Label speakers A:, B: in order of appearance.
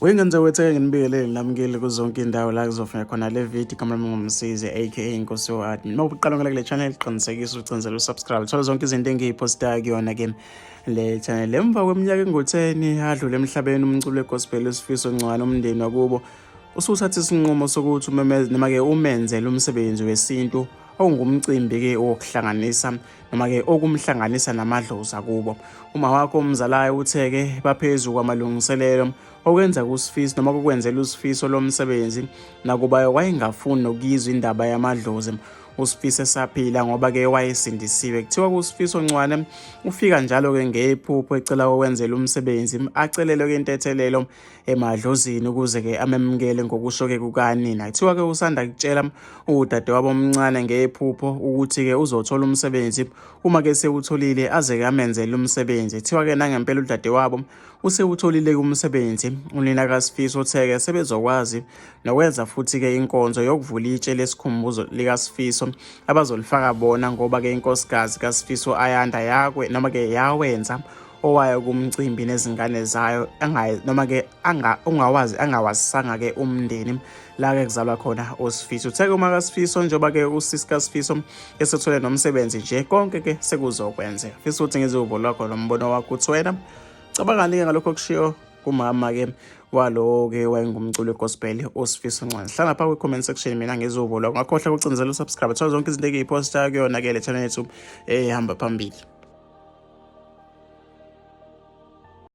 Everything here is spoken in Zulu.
A: Wengenze wetheke nginibingelele namukele kuzonke indawo la kuzofika khona le video. Igama lami nguMsizi aka Inkosi yo-Admin. Uma ubuqala ngale kule channel, qinisekisa ucinzela usubscribe, thola zonke izinto engiyiphostayo kuyona ke le channel. Emva kweminyaka engu-10 adlule emhlabeni umculo wegospel uSifiso Ncwane, umndeni wakubo usuthatha isinqumo sokuthi umemeze noma-ke umenzele umsebenzi wesintu ongumcimbi-ke wokuhlanganisa noma-ke okumhlanganisa namadlozi akubo. Uma wakho omzalayo uthe-ke baphezu kwamalungiselelo okwenza kuSifiso noma kokwenzela uSifiso lo msebenzi, nakuba wayengafuni nokuyizwa indaba yamadlozi uSifiso esaphila ngoba-ke wayesindisiwe. Kuthiwa kuSifiso Ncwane ufika njalo-ke ngephupho ecela ukwenzela umsebenzi, acelelwe-ke intethelelo emadlozini ukuze-ke amemukele ngokusho-ke kukanina. Kuthiwa-ke usanda kutshela udadewabo omncane ngephupho ukuthi-ke uzothola umsebenzi, uma-ke sewutholile aze-ke amenzele umsebenzi. Kuthiwa-ke nangempela udadewabo usewutholile umsebenzi. Unina kaSifiso uthe-ke sebezokwazi nokwenza futhi-ke inkonzo yokuvula itshe lesikhumbuzo likaSifiso abazolifaka bona, ngoba-ke inkosikazi kaSifiso Ayanda yakwe noma-ke yawenza owayo kumcimbi nezingane zayo noma-ke ungawazi angawazisanga-ke umndeni la-ke kuzalwa khona uSifiso. Uthe-ke uma kaSifiso njengoba-ke usisi kaSifiso esethole nomsebenzi nje konke-ke sekuzokwenzeka. Fisa ukuthi ngizwe uvo lwakho nombono wakho ukuthi wena cabangani-ke ngalokho okushiyo kumama-ke walowo-ke wayengumculo wegospel uSifiso Ncwane. Hlala phaa kwi-comment section, mina ngizwe uvo lwakho. Ungakhohlwa ukucindezela usubscribe, thola zonke izinto engiyiphosta kuyona-ke le channel yethu ehamba phambili.